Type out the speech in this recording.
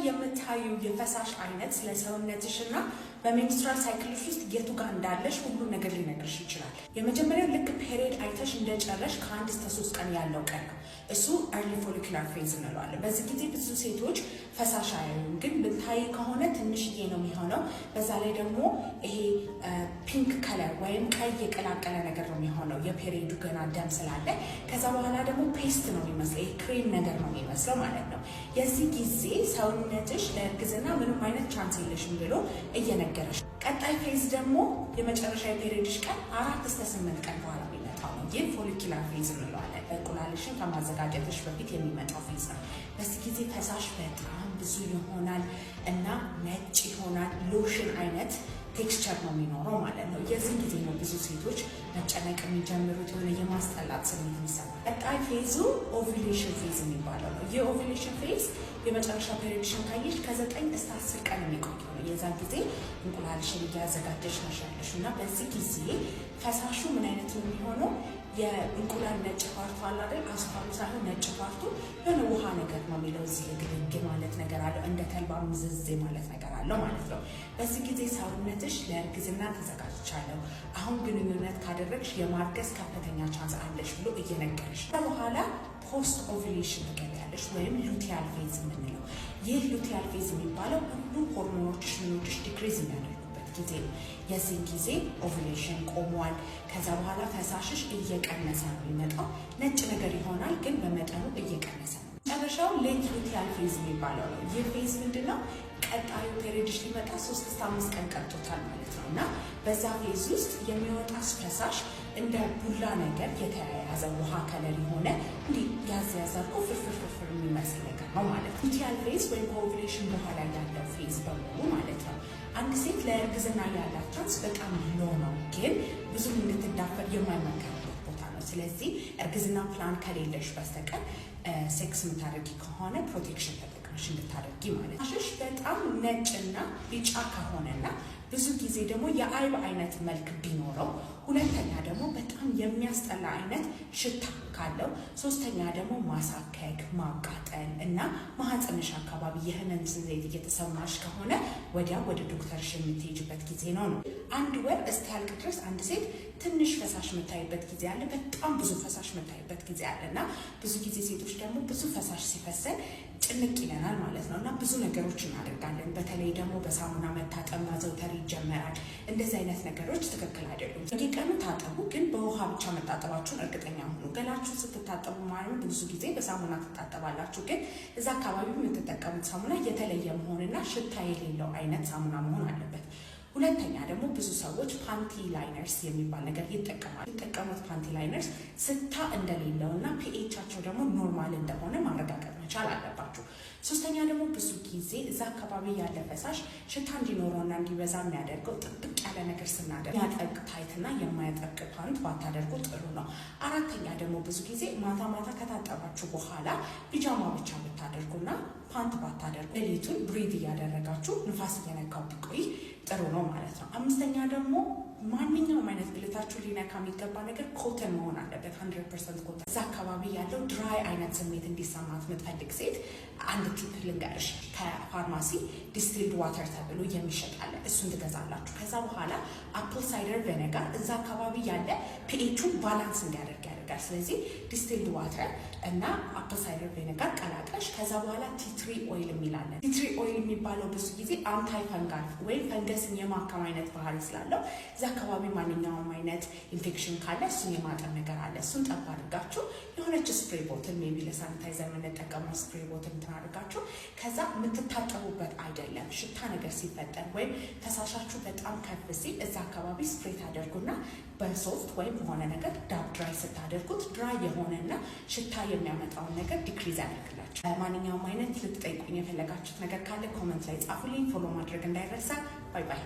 የምታዩ የፈሳሽ አይነት ስለ ሰውነትሽ እና በ menstrual cycle ሽ ውስጥ የቱ ጋር እንዳለሽ ሁሉ ነገር ሊነግርሽ ይችላል። የመጀመሪያው ልክ period አይተሽ እንደጨረሽ ከ1 እስከ 3 ቀን ያለው ቀን ነው። እሱ early follicular phase እንለዋለን። በዚህ ጊዜ ብዙ ሴቶች ፈሳሽ አያዩም፣ ግን ብታይ ከሆነ ትንሽዬ ነው የሚሆነው። በዛ ላይ ደግሞ ይሄ pink color ወይም ቀይ የቀላቀለ ነገር ነው የሚሆነው የ period ኡ ገና ደም ስላለ። ከዛ በኋላ ደግሞ paste ነው የሚመስለው፣ ይሄ ክሬም ነገር ነው የሚመስለው ማለት ነው። የዚህ ጊዜ ሰውነትሽ ለእርግዝና ምንም አይነት chance የለሽም ብሎ እየነገረሽ። ቀጣይ phase ደግሞ የመጨረሻ የ period ሽ ቀን 4 እስከ 8 ቀን በኋላ የሚመጣው ነው። ይህ follicular phase እንለዋለን። እንቁላልሽን ከማዘጋጀትሽ በፊት የሚመጣው phase ነው። በዚህ ጊዜ ፈሳሽ በጣም ብዙ ይሆናል እና ነጭ ይሆናል። ሎሽን አይነት texture ነው የሚኖረው ማለት ነው። የዚህ ጊዜ ነው ብዙ ሴቶች መጨነቅ የሚጀምሩት፣ የሆነ የማስጠላት ስሜት የሚሰማ። ቀጣይ phase ኡ ovulation phase የሚባለው ነው። ይህ ovulation phase የመጨረሻ period ሽን ካየሽ ከ9 እስከ 10 ቀን የሚቆይ ነው። የዛን ጊዜ እንቁላልሽን እያዘጋጀሽ ነሽ ያለሽ እና በዚህ ጊዜ ፈሳሹ ምን አይነት ነው የሚሆነው? የእንቁላል ነጭ part ኡ አለ አይደል? አስኳሉ ሳይሆን ነጭ part ኡ የሆነ ውሃ ነገር ነው የሚለው፣ እዚህ ግልግ ማለት ነገር አለው፣ እንደ ተልባ ምዝዝ ማለት ነገር አለው ማለት ነው። በዚህ ጊዜ ሰውነትሽ ለእርግዝና ተዘጋጅቻለሁ፣ አሁን ግንኙነት ካደረግሽ የማርገዝ ከፍተኛ chance አለሽ ብሎ እየነገረሽ። በኋላ post ovulation ትገቢያለሽ ወይም luteal phase የምንለው። ይህ luteal phase የሚባለው ሁሉ ሆርሞኖችሽ ምኖችሽ decrease የሚያደርጉበት ጊዜ ነው። የዚህን ጊዜ ovulation ቆሟል። ከዛ በኋላ ፈሳሽሽ እየቀነሰ ነው የሚመጣው። ነጭ ነገር ይሆናል፣ ግን በመጠኑ እየቀነሰ ነው። መጨረሻው late luteal phase የሚባለው ነው። ይህ phase ምንድን ነው? ቀጣዩ period ሽ ሊመጣ 3 እስከ 5 ቀን ቀርቶታል ማለት ነው እና በዛ phase ውስጥ የሚወጣ ፈሳሽ እንደ ቡላ ነገር የተያያዘ ውሃ color የሆነ እንዲህ ያዝ ያዝ አድርጎ ፍርፍር ፍርፍር የሚመስል ነገር ነው ማለት ነው። Luteal phase ወይም ከ ovulation በኋላ ያለው phase በሙሉ ማለት ነው። አንድ ሴት ለእርግዝና ያላት chance በጣም low ነው፣ ግን ብዙም እንድትዳፈር የማይመከርበት ቦታ ነው። ስለዚህ እርግዝና ፕላን ከሌለሽ በስተቀር sex የምታደርጊ ከሆነ protection ተጠቅመሽ እንድታደርጊ ማለት ነው። ፈሳሽሽ በጣም ነጭና ቢጫ ከሆነና ብዙ ጊዜ ደግሞ የአይብ አይነት መልክ ቢኖረው፣ ሁለተኛ ደግሞ በጣም የሚያስጠላ አይነት ሽታ ካለው፣ ሶስተኛ ደግሞ ማሳከክ፣ ማቃጠል እና ማህፀንሽ አካባቢ የህመም ስሜት እየተሰማሽ ከሆነ ወዲያው ወደ ዶክተርሽ የምትሄጅበት ጊዜ ነው። አንድ ወር እስኪያልቅ ድረስ አንድ ሴት ትንሽ ፈሳሽ የምታይበት ጊዜ አለ፣ በጣም ብዙ ፈሳሽ የምታይበት ጊዜ አለ እና ብዙ ጊዜ ሴቶች ደግሞ ብዙ ፈሳሽ ሲፈሰን ጭንቅ ይለናል ማለት ነው እና ብዙ ነገሮች እናደርጋለን። በተለይ ደግሞ በሳሙና መታጠብ ማዘውተር ይጀመራል። እንደዚህ አይነት ነገሮች ትክክል አይደሉም። በየቀኑ ታጠቡ፣ ግን በውሃ ብቻ መታጠባችሁን እርግጠኛ ሁኑ። ገላችሁን ስትታጠቡ ማለት ብዙ ጊዜ በሳሙና ትታጠባላችሁ፣ ግን እዛ አካባቢ የምትጠቀሙት ሳሙና የተለየ መሆንና ሽታ የሌለው አይነት ሳሙና መሆን አለበት። ሁለተኛ ደግሞ ብዙ ሰዎች panty liners የሚባል ነገር ይጠቀማሉ። የሚጠቀሙት panty liners ሽታ እንደሌለው እና pH ኣቸው ደግሞ normal እንደሆነ ማረጋገጥ መቻል አለባችሁ። ሶስተኛ ደግሞ ብዙ ጊዜ እዛ አካባቢ ያለ ፈሳሽ ሽታ እንዲኖረውና እንዲበዛ የሚያደርገው ጥብቅ ያለ ነገር ስናደርግ የሚያጠብቅ tight እና የማያጠብቅ ፓንት ባታደርጉ ጥሩ ነው። አራተኛ ደግሞ ብዙ ጊዜ ማታ ማታ ከታጠባችሁ በኋላ ፒጃማ ብቻ ብታደርጉና ፓንት ባታደርጉ ሌሊቱን breathe እያደረጋችሁ ንፋስ እየነካው ቢቆይ ጥሩ ነው ማለት ነው። አምስተኛ ደግሞ ማንኛውም አይነት ብልታችሁ ሊነካ የሚገባ ነገር cotton መሆን አለበት። 100% cotton። እዛ አካባቢ ያለው dry አይነት ስሜት እንዲሰማት የምትፈልግ ሴት አንድ tip ልንገርሽ። ከፋርማሲ distilled water ተብሎ የሚሸጥ አለ። እሱን ትገዛላችሁ። ከዛ በኋላ apple cider vinegar እዛ አካባቢ ያለ pH ኡን balance እንዲያደርግ ያደርጋል። ስለዚህ distilled water እና apple cider vinegar ቀላቅለሽ ከዛ በኋላ tea tree oil የሚል አለ። Tea tree oil የሚባለው ብዙ ጊዜ anti fungal ወይም ፈንገስን የማከም አይነት ባህሪ ስላለው እዛ አካባቢ ማንኛውም አይነት ኢንፌክሽን ካለ እሱን የማጠብ ነገር አለ። እሱን ጠብ አድርጋችሁ የሆነች spray bottle፣ maybe ለ sanitizer የምንጠቀመው spray bottle እንትን አድርጋችሁ ከዛ የምትታጠቡበት አይደለም፣ ሽታ ነገር ሲፈጠር ወይም ፈሳሻችሁ በጣም ከፍ ሲል እዛ አካባቢ spray ታደርጉና በሶፍት ወይም በሆነ ነገር dab dry ስታደርጉት dry የሆነና ሽታ የሚያመጣውን ነገር decrease ያደርግላችኋል። ማንኛውም አይነት ልትጠይቁኝ የፈለጋችሁት ነገር ካለ comment ላይ ጻፉልኝ። Follow ማድረግ እንዳይረሳ። Bye bye።